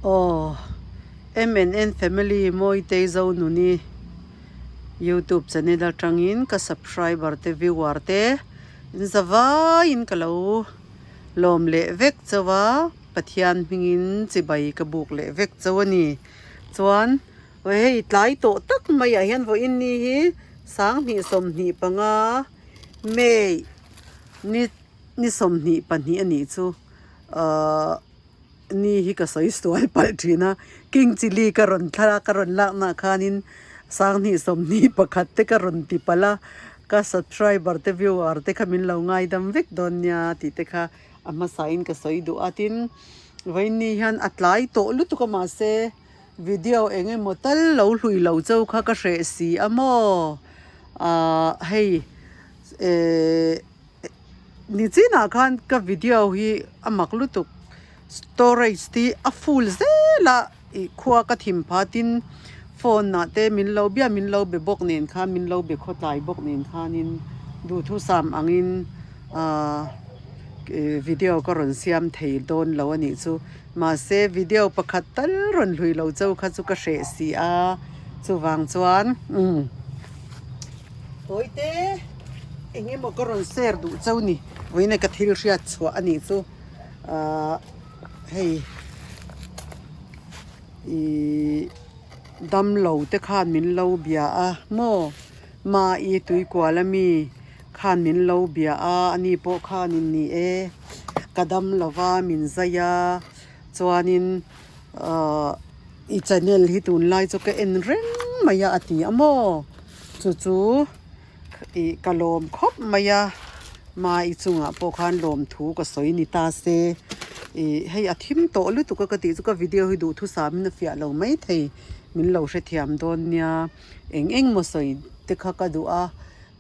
Aw MNN family Mawitei Zonuni youtube channel atangin ka subscriber te viewer te in zavaiin ka lo lawm leh vek chauh a Pathian hmingin chibai ka buk leh vek chauh a ni. Chuan hei tlai tawh tak maiah hian vawiin ni hi 2025 May ni ni 22 a nih chu ahh ni hi ka sawi sual palh thin a king chilli ka rawn thla ka rawn lak nah khanin 2021 te ka rawn ti palh a ka subscriber te viewer te kha min lo ngaidam vek dawn nia tih te kha a hmasain ka sawi duh a tin vawiin ni hian a tlai tawh lutuk a mahse video eng emaw tal lo hlui lo chauh kha ka hreh si a maw ahh hei ehh. Ni chinah khan ka video hi a mak lutuk storage te a full zel a ih khua ka thim phatin phone ah te min lo bia min lo be bawk nen khan min lo be khawtlai bawk nen khanin duhthusam angin ahh video ka rawn siam thei dawn lo a nih chu mahse video pakhat tal rawn hlui lo chauh kha chu ka hreh si a chuvang chuan umm. Tawite eng emaw ka rawn share duh chauh ni vawiin ka thil hriat chhuah a nih chu ahh hei ihh damlo te khan min lo bia a maw mai tuikual ami khan min lo bia a ani pawh khanin ni e ka dam lova min zai a chuanin ahh i channel hi tunlai chu ka en reng mai a a ti a maw. Chu chu ih ka lawm khawp mai a mai chungah pawh khan lawmthu ka sawi ni ta se ih hei a thim tawh lutuk a ka tih chu ka video hi duhthusam in a fiah lo maithei min lo hrethiam dawn nia eng eng maw sawi te kha ka duh a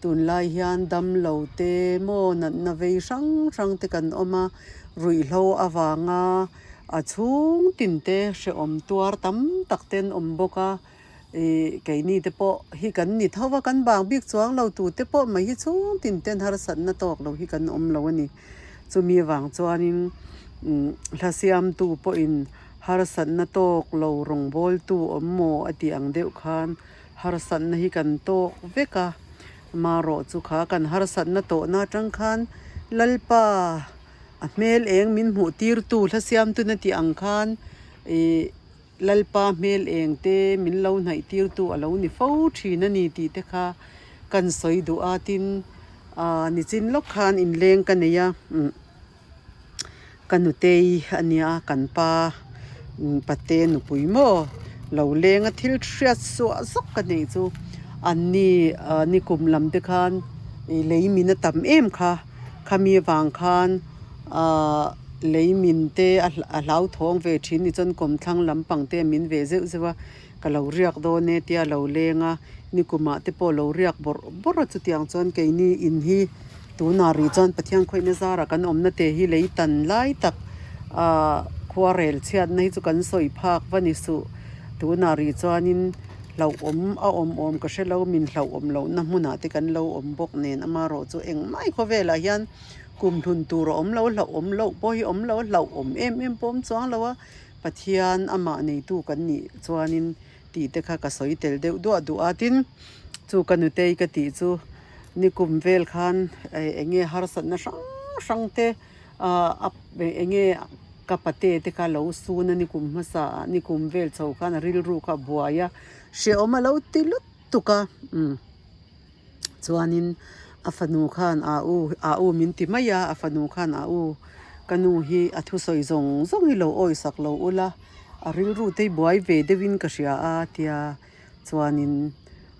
tunlai hian damlo te maw natna vei hrang hrang te kan awm a ruihhlo avanga a chhung tin te hrehawm tuar tam tak te an awm bawk a. Ih keini te pawh hi kan ni tho va, kan bang bik chuang lo tu te pawh mai hi chhung tin ten harsatna tawk lo hi kan awm lo a ni. Chumi avang chuanin umm hla siamtu pawhin harsatna tawk lo rawngbawltu awm maw a tih ang deuh khan harsatna hi kan tawk vek a, marawh chu kha kan harsatna tawhna atang khan Lalpa a hmel eng min hmuh tirtu hla siamtuna tih ang khan ih. Lalpa hmel eng te min lo hnaih tirtu a lo ni fo thin a ni tih te kha kan sawi duh a tin ah nichin lawk khan inleng ka nei a umm ka nutei a nia kan pa pate nupui maw lo leng a thil hriat suah zawk ka neih chu an ni ah nikum lam te khan ih lei min a tam em kha khami avang khan ah. Lei min te a a hlauthawng ve thin ni chuan kawmthlang lampang te min ve zeuh zeuh a, ka lo riak dawn e tia lo leng a, nikumah te pawh lo riak bawrh bawrh a chutiang chuan keini in hi tunah rih chuan Pathian khawihna zarah kan awmna te hi lei tan lai tak ah khuarel chhiatna hi chu kan sawi phak va ni suh tunah rih chuanin hlauhawm a awm awm ka hre lo min hlauhawm lohna hmunah te kan lo awm bawk nen amaherawh chu engmah khawvelah hian. Kum hlun tur a awm lo, hlauhawm loh pawh hi awm lo, hlauhawm em em pawh awm chuang lo a, Pathian amah neitu kan nih chuanin tih te kha ka sawi tel deuh duah duh a, tin chu ka nutei ka tih chu nikum vel khan eng nge harsatna hrang hrang te ah eng nge ka pate te kha lo sun a nikum hmasa ah nikum vel chho khan a rilru kha a buai a, hrehawm a lo ti lutuk a umm. Chuanin a fanu khan a u a u min ti mai a, a fanu khan a u ka nu hi a thusawi zawng zawng hi lo awisak lo ula a rilru te hi buai ve deuhin ka hria a tia chuanin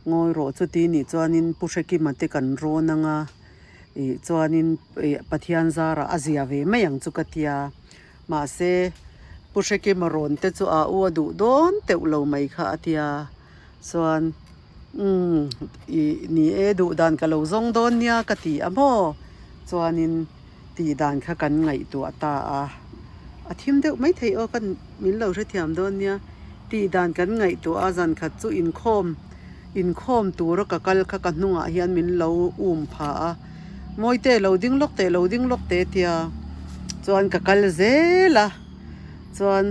ngawi rawh chuti nih chuanin Pu Hrekima te kan rawn ang a ih chuanin ih Pathian zarah a zia ve mai ang chu ka tia mahse Pu Hrekima rawn te chu a u a duh dawn teuh lo mai kha a tia. Chuan umm ih ni e duh dan ka lo zawng dawn nia ka ti a maw? Chuanin tih dan kha kan ngaihtuah ta a, a thim deuh maithei aw ka min lo hrethiam dawn nia. Tih dan kan ngaihtuah a zan khat chu inkhawm inkhawm tura ka kal kha ka hnungah hian min lo um pha a, Mawite lo ding lawk teh lo ding lawk teh tia chuan ka kal zel a chuan.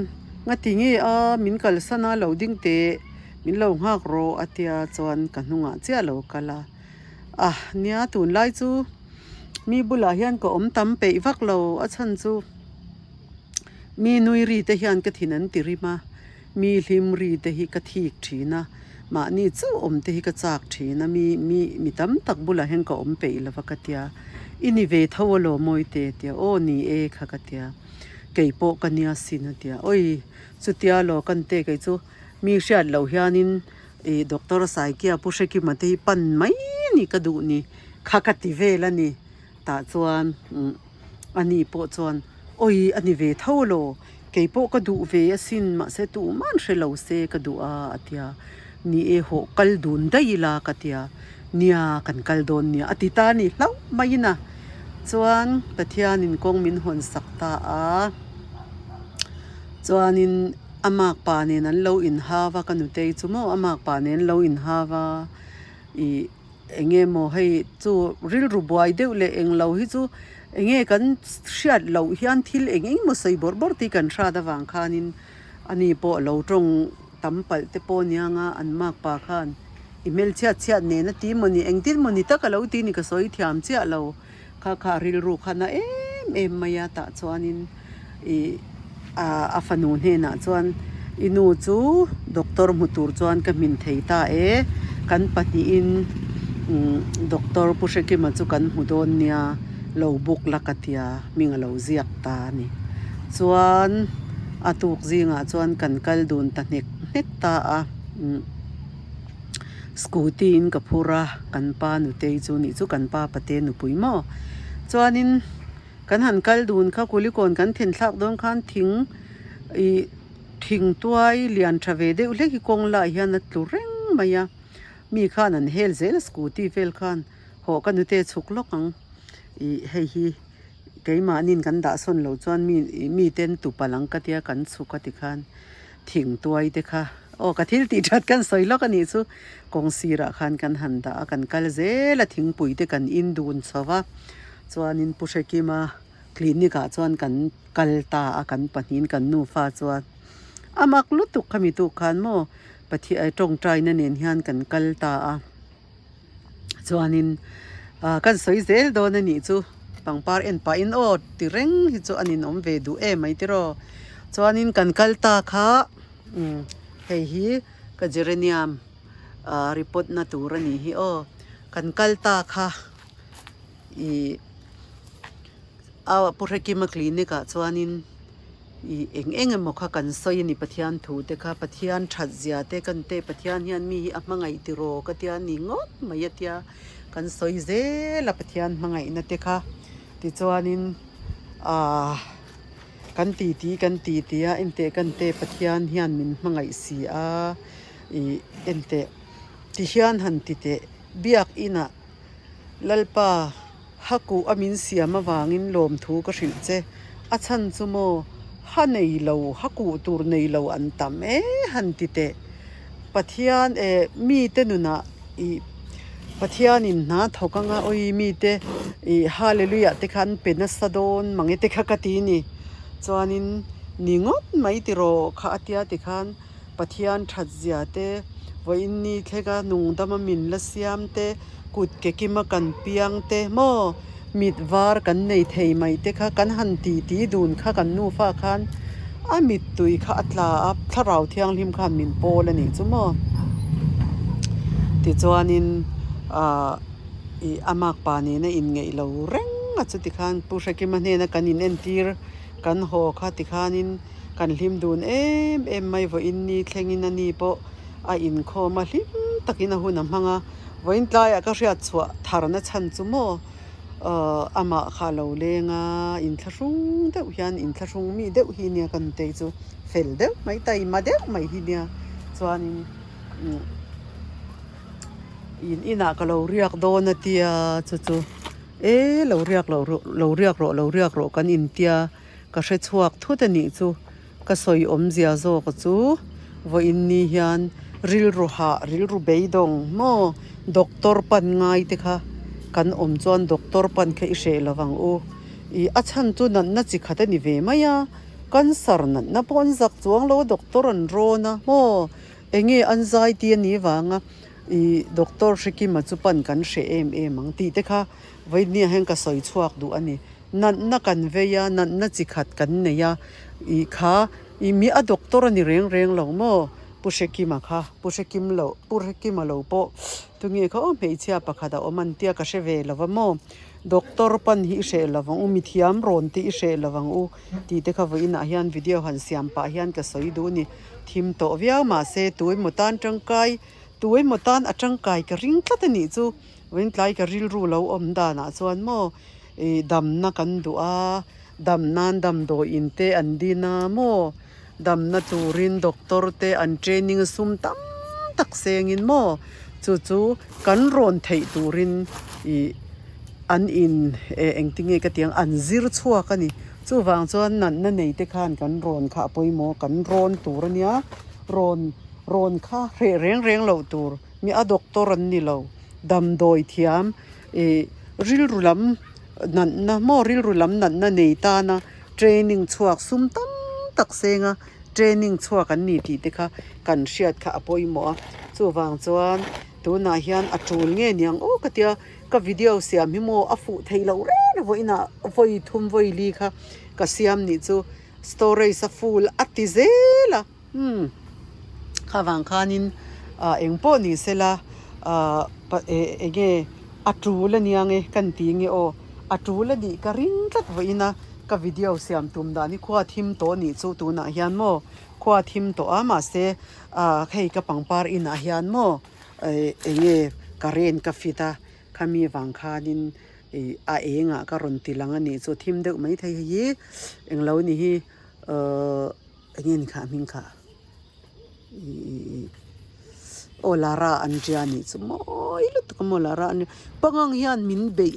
Ngati nge a min kalsan a lo ding teh min lo nghak rawh a tia chuan ka hnungah chiah a lo kal a. Ah nia tunlai chu mi bulah hian ka awm tam peih vak lo a chhan chu mi nui ri te hian ka thin an ti rim a mi hlim ri te hi ka thik thin a mahni chauh awm te hi ka chak thin a mi mi mi tam tak bulah hian ka awm peih lo va ka tia i ni ve tho alawm mawi te a tia aw ni e kha ka tia kei pawh ka nia sin a tia awi chutia law kan te kei chu mi hriat loh hianin. Ih Doctor Saikia Pu Hrekima te hi pan mai ni ka duh ni kha ka ti vel a ni tah chuan umm a ni pawh chuan awi a ni ve tho lo kei pawh ka duh ve asin mahse tuhman hre lo se ka duh a a tia ni e hawh kal dun daih ila ka tia nia kan kal dawn nia a ti ta a ni hlauh mai in a chuan Pathianin kawng min hawn sak ta a chuanin. A makpa nen an lo inhau a ka nutei chu maw a makpa nen an lo inhau a ih eng nge maw hei chu rilru buai deuh leh eng lo hi chu eng nge kan hriat loh hian thil eng eng emaw sawi bawrh bawrh tih kan hrat avang khanin ani pawh a lo tawng tam palh te pawh aniang a an makpa khan i hmelchhiat chhiat nen a ti mawni engtin mawni tak a lo ti ni ka sawi thiam chiah lo. Kha kha rilru kha na em em mai a tah chuanin ih a fanu hnenah chuan i nu chu doctor hmu tur chuan ka hmin thei ta e kan pahnihin umm doctor Pu Hrekima chu kan hmu dawn nia lo book la ka tia hming a lo ziak ta a ni chuan a tuk zingah chuan kan kal dun ta hnek hnek ta a umm. Scooty in ka phur a, kan pa nutei chu nih chu kan pa pate nupui maw. Chuanin kan han kal dun kha kulikawn kan then thlak dawn khan thing ih thing tuai lian tha ve deuh hlek hi kawng lah hian a tlu reng mai a, mi khan an hel zel a scooty vel khan hawh ka nute chhuk lawk ang ih hei hi keimahniin kan dah sawn loh chuan mi ih miten tupalh ang ka tia kan chhuk a tikhan. Thing tuai te kha aw ka thil tih that kan sawi lawk a nih chu kawng sirah khan kan han dah a kan kal zel a thingpui te kan in dun chho va chuanin Pu Hrekima clinic ah chuan kan kal ta a kan pahnihin kan nufa chuan a mak lutuk khami tuk khan maw Pathian tawngtaina nen hian kan kal ta a. Chuanin ah kan sawi zel dawn a nih chu pangpar en pahin aw ti reng hi chu a ninawm ve duh em mai tiraw. Chuanin kan kal ta kha umm hei hi ka geranium ah report na tur a nih hi aw. Kan kal ta kha ih a Pu Hrekima clinic ah chuanin. Ih eng eng emaw kha kan sawi a ni Pathian thu te kha Pathian that zia te kan teh Pathian hian mi hi a hmangaih tiraw ka tia ni ngawt mai a tia kan sawi zel a Pathian hmangaihna te kha tichuanin ahh kan titi kan titi a enteh kan teh Pathian hian min hmangaih si a ih enteh ti hian han ti teh biakinah Lalpa. Hakuh a min siam avangin lawmthu ka hrilh che. A chhan chu maw, ha nei lo, hakuh tur nei lo an tam e han ti teh. Pathian eh mite nunah ih Pathianin hna thawk anga awi mite ih Hallelujah te kha an pe nasa dawn mange te kha ka ti ni. Chuanin ni ngawt mai tiraw kha a tia tikhan Pathian that zia te, vawiin ni thlenga nungdama min la siam te, kut ke kima kan piang te maw mit var kan nei thei mai te kha kan han ti ti dun kha kan nufa khan a mittui kha a tla a, thlarau thianghlim khan min pawl a nih chu maw. Tichuanin ahh ih a makpa nena inngeih lo reng a chuti khan Pu Hrekima hnena kan inentir kan haw kha tikhanin. Kan hlim dun em em mai vawiin ni thlengin a ni pawh a inkhawm a hlim takin a hun a hmang a, vawiin tlaiah ka hriat chhuah tharna chhan chu maw ahh amah kha a lo leng a, inthlahrung deuh hian inthlahrung mi deuh hi nia ka nutei chu fel deuh mai taima deuh mai hi nia chuanin umm in inah ka lo riak dawn a tia chu chu e lo riak lo lo riak rawh lo riak rawh kan intia. Ka hre chhuak thut a nih chu. Ka sawi awmzia zawk chu vawiin ni hian rilru hah, rilru beidawng maw doctor pan ngai te kha kan awm chuan doctor pan kha i hreh lo vang u. Ih a chhan chu natna chi khat a ni ve mai a, Cancer natna pawh an zak chuang lo a doctor an rawn a maw eng nge an zai tih a nih vanga ih doctor Hrekima chu pan kan hreh em em ang tih te kha vawinia hian ka sawi chhuak duh a ni. Natna kan vei a, natna chi khat kan nei a ih kha ih mi a doctor a ni reng reng lo maw Pu Hrekima kha Pu Hrekim lo Pu Hrekima lo pawh tunge kha aw hmeichhia pakhat a awm an tia ka hre ve lo va maw doctor pan hi i hreh lo vang u mithiam rawn te i hreh lo vang u tih te kha vawiinah hian video han siam pah hian ka sawi duh a ni. Thim tawh viau mahse tu emaw tan tangkai tu emaw tan a tangkai ka ring tlat a nih chu vawiin tlai ka rilru lo awm danah chuan maw ih damna kan duh a dam nan damdawi in te an din a maw damna turin doctor te an training a sum tam tak sengin maw chu chu kan rawn theih turin ih an in eh engtinge ka tih ang an zir chhuak a ni chuvang chuan natna nei te khan kan rawn kha a pawimawh kan rawn tur a nia rawn rawn kha hreh reng reng loh tur mi a doctor an ni lo damdawi thiam ih rilru lam natna maw rilru lam natna nei tana training chhuak sum tam tak senga training chhuak an ni tih te kha kan hriat kha a pawimawh a chuvang chuan tunah hian a tul nge niang aw ka tia ka video siam hi maw a fuh theih loh reng a vawiinah vawi thum vawi li kha ka siam nih chu storage a full a ti zel a umm kha vang khanin ah eng pawh ni sela ah eng nge a tul a nia nge kan ti nge aw a tul a nih ka ring tlat vawiin a ka video siam tum dan hi khua thim tawh a nih chu tunah hian maw khua thim tawh a mahse ah hei ka pangpar inah hian maw eh eng nge current ka fit a khami vang khanin ih a engah ka rawn ti lang a nih chu thim deuh maithei hei hi englo ni hi ahh eng nge ni kha a hming kha ih aw lara an tia nih chu mawi lutuk a maw lara an pangang hian min beih.